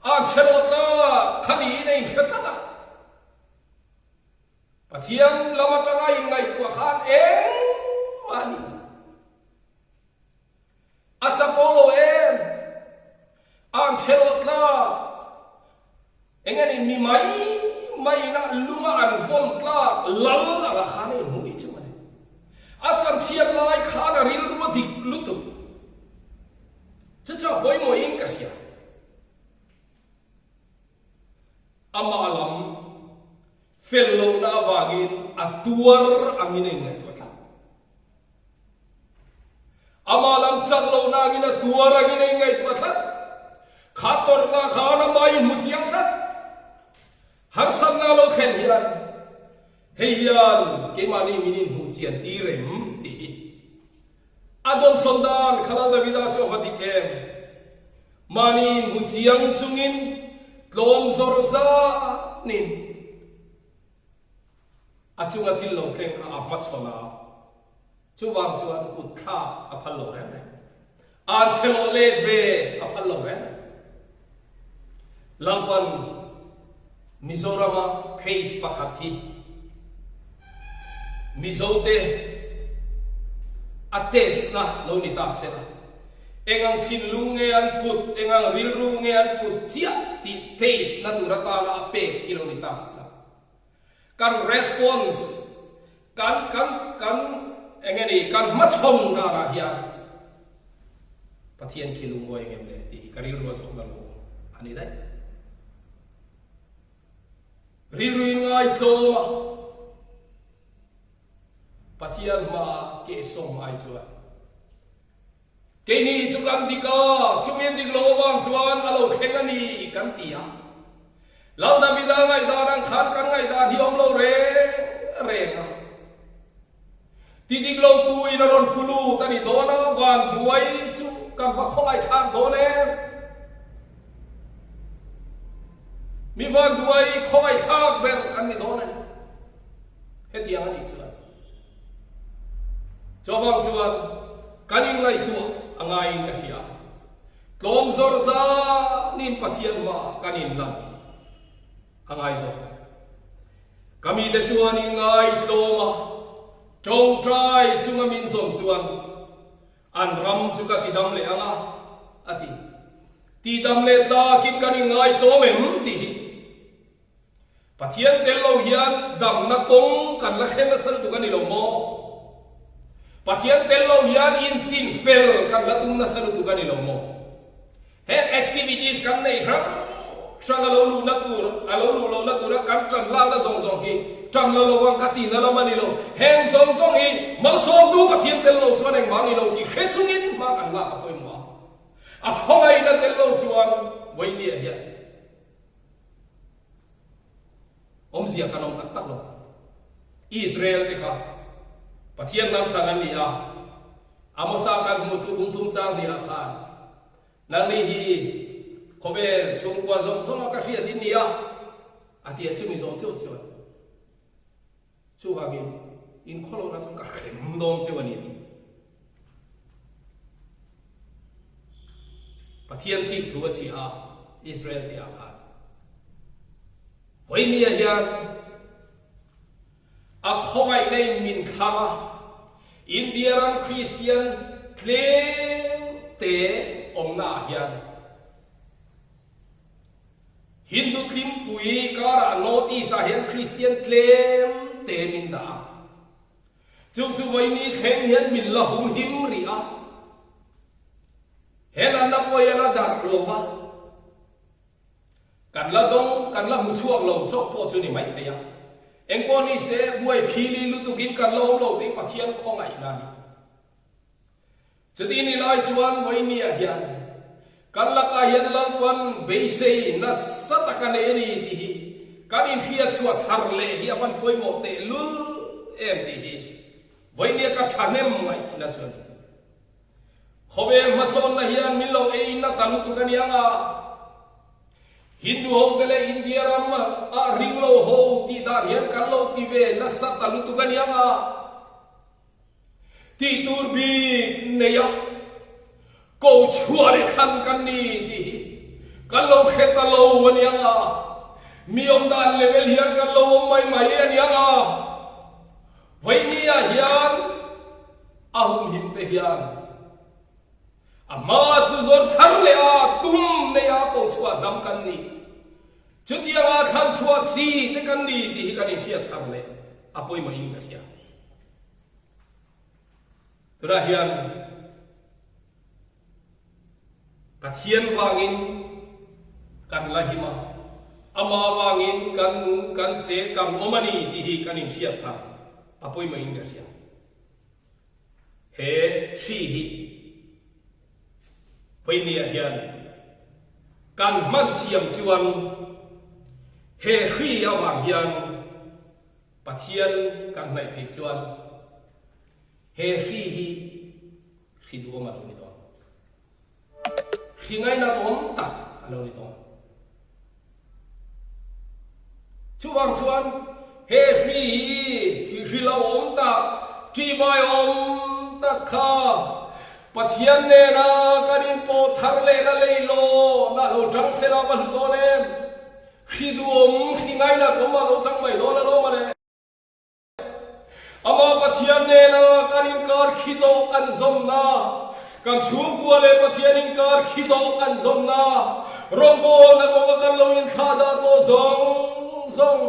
A chhe lawt tlak kha niin a inhre tlat a. Pathian lam atanga inngaihtuah khan engmah a ni lo. A chapo lo em? An chhe lawt tlak. Eng a ni mi mai mai ina lunga an vawn tlak lal anga khan a inhmu nih chu a ni. A chanchhiat lai khan a rilru a dik lutuk. Chu chu a pawimawhin ka hria. Amah lam fel lohna avangin a tuar angin a inngaihtuah tlat. Amah lam chak lohna angin a tuar angin a inngaihtuah tlat. Kha tawrhna khan amah i hmu chiang tlat. Harsatna lo thlen hian hei hian keimahni min inhmuh chian tir em tih hi a dawnsawn dan kha Lal Davida chu a va dik em? Mahni inhmu chiang chungin tlawm zawr zanin A chunga thil lo thleng kha a hmachhawn a, chuvang chuan kut thlak a phal lo reng reng. An chhe lawh let ve a phal lo reng reng. Lalpan Mizorama case pakhat hi Mizote a test na lo ni ta sela, eng ang thinlung nge an put, eng ang rilru nge an put chiah tih test na tur atana a pek hi lo ni ta sela. Kan response, kan kan kan eng nge ni, kan hmachhawn danah hian Pathian khi lungawi eng em le tih hi ka rilru a zawhna lo a ni daih. Rilru in ngaitlawm a, Pathian hmaah kehsawm ai chuan Keini chu kan dik a, chumi an dik loh avang chuan a lo thleng a ni kan ti a. Lal Davida ngaihdan ang khan kan ngaihdan hi awm lo reng reng a. Ti dik lo tuin a rawn pu lut a ni dawn a, van duai chu kan va khawngaihthlak dawn em? Mi van duai khawngaihthlak ber kan ni dawn a ni. Hetiang a nih chuan. Chuvang chuan kan inngaihtuah a ngaiin ka hria. Tlawm zawr zanin Pathian hmaah kan inlan a ngai zawk. Ka mite chuan inngai tlawm a, tawngtai chunga min zawn chuan an ram chu ka tidam leh ang a, a ti. Tidam leh tlakin kan inngai tlawm em tih hi Pathian tel lo hian damna kawng kan la thlen nasa lutuk a ni lo maw? Pathian tel lo hian inchin fel kan la tum nasa lutuk a ni lo maw? Heng activities kan neih hrang hrang a lo luhna tur, a lo luh lohna tura kan tan lakna zawng zawng hi tan la lovang ka tihna lam a ni lo. Heng zawng zawng hi malsawmtu Pathian tel lo chuan engmah a ni lo tih hre chungin hma kan lak a pawimawh a. A khawngaihna tel lo chuan Vawiliah hian. Awmzia kan awm tak tak lo. Israel te kha Pathian lam thlan an ni a, Amosa kan hmuh chu bungthum chang hniah khan nangni hi khawvel chhungkua zawng zawnga ka hriat in ni a, a ti a chumi zawng chauh chuan Chuvangin, in khawlohna chuan ka hrem dawn cheu a ni tih Pathian thik thu a chhiah a, Israel tih ah khan. Vawinia hian a khawngaihna in min thlang a, India ram Kristian tlem te awmna ah hian Hindu tlimpui karah North East ah hian Kristian tlem te min dah a. Chung chu vawiini thleng hian min la hum him rih a. He natna pawh hi a la darh lo va. Kan la dawng, kan la hmu chhuak lo chawk pawh chu ni mai thei a. Engpawh ni se, buai phili lutukin kan la awm lo tih Pathian khawngaihna a ni. Chuti ni lai chuan vawinia hian kan lakah hian Lalpan beisei nasa tak a nei a ni tih hi kan inhriat chhuah thar leh hi a van pawimawh tehlul em tih hi vawinia ka thahnem ngaihna chu a ni. Khawvel hmasawnna hian min lo ei na ta lutuk a niang a, Hindu hote leh India ram ah. ringlo ho tih dan hian kan lo ti ve nasa ta lutuk a nia nga. Tih tur bik nei a, ko chhuah leh thlan kan ni tih hi kan lo hre ta lo a nia nga. Mi awm dan level hian kan lo awm mai mai a nia nga. Vawinia hian a humhim te hian a hma tlu zawr thar leh a tum nei a ko chhuah hnam kan ni. Chutianga thlan chhuah chi te kan ni tih hi kan inhriat thar leh a pawimawhin ka hria. Tunah hian Pathian vangin kan la him a, amah vangin kan nung, kan che, kan awm a ni tih hi kan inhriat thar a pawimawhin ka hria. He hri hi Vawinia hian kan hman thiam chuan he hri avang hian Pathian kan hnaih thei chuan he hri hi hri duhawm a lo ni dawn. Hri ngainat awm tak a lo ni dawn. Chuvang chuan he hri hi hri lo awm tak, ṭihmai awm tak kha Pathian nena kan inpawh thar lehna leilawn a lo ṭang sela va hlu dawn em? Hri duhawm, hri ngainat awm a lo chang mai dawn alawm a le. Amah Pathian nena kan inkar khi tawh kan zawmna, kan chhungkua leh Pathian inkar khi tawh kan zawmna, rawngbawlna kawnga kan lo inthlah dah tawh zawng zawng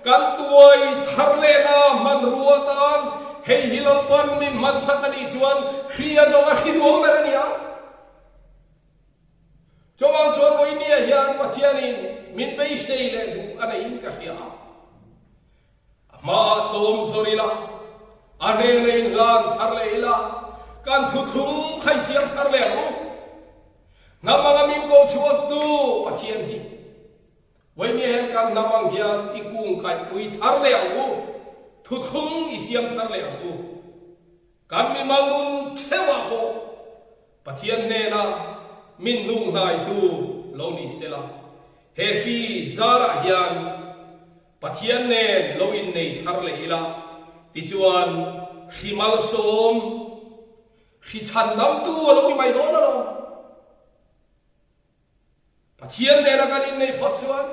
kan tuai thar lehna hmanrua atan hei hi Lalpan min hmansak a nih chuan hri a zawnga hri duhawm ber a ni ang. Chuvang chuan vawinia hian Pathianin min beisei leh duh a neihin ka hria a. A hmaah tlawm zawr ila, a hnena inhlan thar leh ila, kan thuthlung kha i siam thar leh ang u. Hnam anga min ko chhuaktu Pathian hi Vawinia hian kan hnam ang hian i kung kaihpui thar leh ang u, thuthlung i siam thar leh ang u. Kan mimal nun theuhah pawh Pathian hnena min hnuk hnaitu lo ni sela, he hri zarah hian Pathian nen lo innei thar leh ila, tichuan hri malsawm, hri chhandamtu a lo ni mai dawn alawm. Pathian nena kan inneih phawt chuan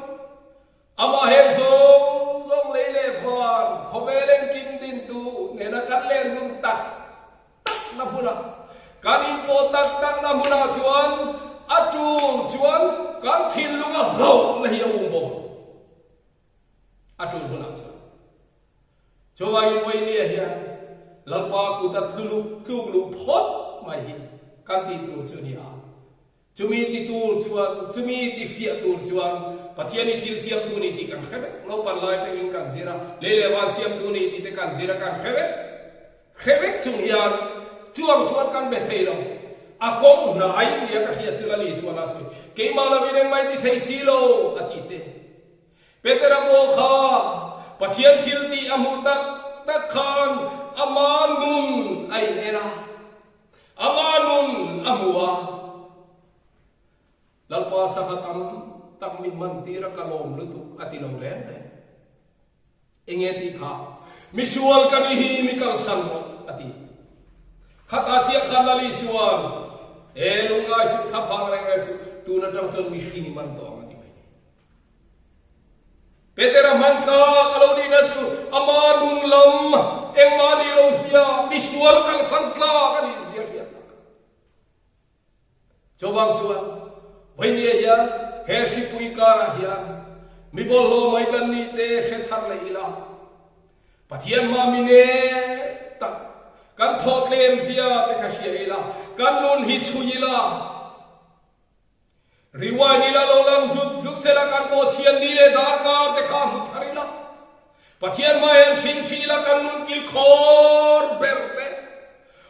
amah heng zawng zawng lei leh van khawvel engkim dintu nena kan len dun tak takna hmunah, kan inpawh tak takna hmunah chuan a tul chuan kan thinlunga hlauhna hi a um bawk ang. A tul hunah chuan. Chuvangin Vawinia hian Lalpa kuta tluluk tluk luh phawt mai hi kan tih tur chu a ni a. Chumi ti tur chuan, chumi ti fiah tur chuan Pathian hi thil siamtu ni tih kan hre vek. Naupan lai atangin kan zir a, lei leh van siamtu ni tih te kan zir a, kan hre vek. Hre vek chung hian chuang chuan kan be thei lo. A kawng hnai nia ka hriat chu Lal Isuan a sawi, Keimah lovin engmah i ti thei si lo, a ti te. Petera pawh kha Pathian thil tih a hmuh tak tak khan ama nun a in en a. Ama nun a hmu a, Lalpa sangha tam tak min man tir a ka lawm lutuk a ti lo reng reng. Enge tih kha? Misual ka ni hi mi kalsan rawh a ti. Khata chiah khan Lali chuan, E lungngai suh, thla phang reng reng suh, tun atang chuan mihring i man tawh ang a ti mai. Petera hmantlak a lo nihna chu ama nun lam engmah nih lo zia, misual kalsan tlak a nih zia hriat tak a. Chuvang chuan vawinia hian he hripui karah hian mi bawlhhlawh mai kan nih te hre thar leh ila, Pathian hma mi nek tak kan thawh tlem zia te kha hria ila, kan nun hi chhui ila, Rewind ila lo lang zut zut sela kan pawh thian ni leh darkar te kha hmu thar ila. Pathian hma hian thin thi ila kan nun kil khawr ber te,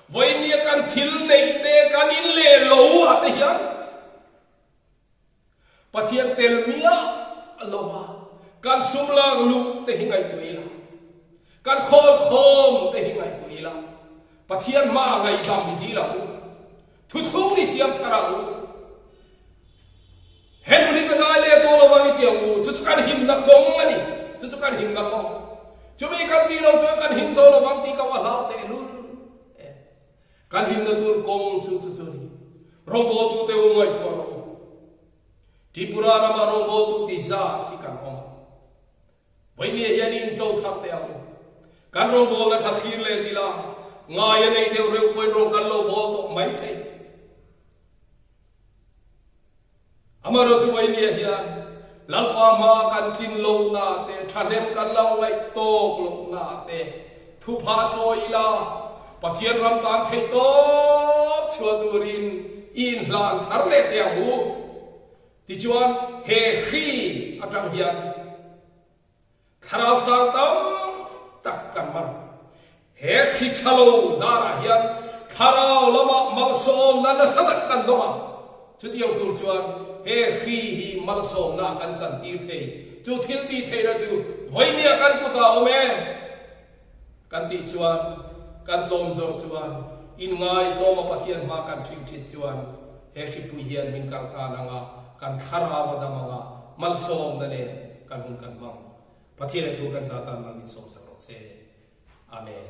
vawinia kan thil neih te kan in leh lo ah te hian Pathian tel miah lova kan sum lak luh te hi ngaihtuah ila, kan khawl khawm te hi ngaihtuah ila, Pathian hma ah ngaihdam hi dil ang u. Thuthlung i siam thar ang u. He nun hi ka dai leh tawh lo vang i ti ang u, chu chu kan himna kawng a ni, chu chu kan himna kawng. Chumi kan tih loh chuan kan him zo lo vang tih ka va hlau tehlul e. Kan himna tur kawng chu chu chu a ni. Rawngbawltute u ngaihtuah rawh u. Tripura rama rawngbawltu ti zat hi kan awm a. Vawinia hian i incho thar teh ang u. Kan rawngbawlna kha thlir let ila, ngai a nei deuh reuh pawhin rawn kan lo bawl tawh mai thei. Amaherawhchu Vawinia hian Lalpa hma kan tlin lohna te, thahnem kan lo ngaih tawk lohna te thupha chawi ila, Pathian ram tan theih tawp chhuah turin i inhlan thar leh teh ang u. Tichuan, he hri atang hian thlarau sang tam tak kan man. He hri tha lo zarah hian thlarau lamah malsawmna nasa tak kan dawng a. Chutiang tur chuan he hri hi malsawmna kan chantir thei. Chu thil tih theihna chu vawinia kan kutah a awm e. Kan tih chuan, kan tlawm zawk chuan, inngai tlawma Pathian hma kan ṭhing ṭhit chuan he hripui hian min kalkan ang a, kan thlarau a dam ang a, malsawmna nen kan hun kan hmang. Pathian he thu kan zah tan mal min sawmsak rawh se. Amen.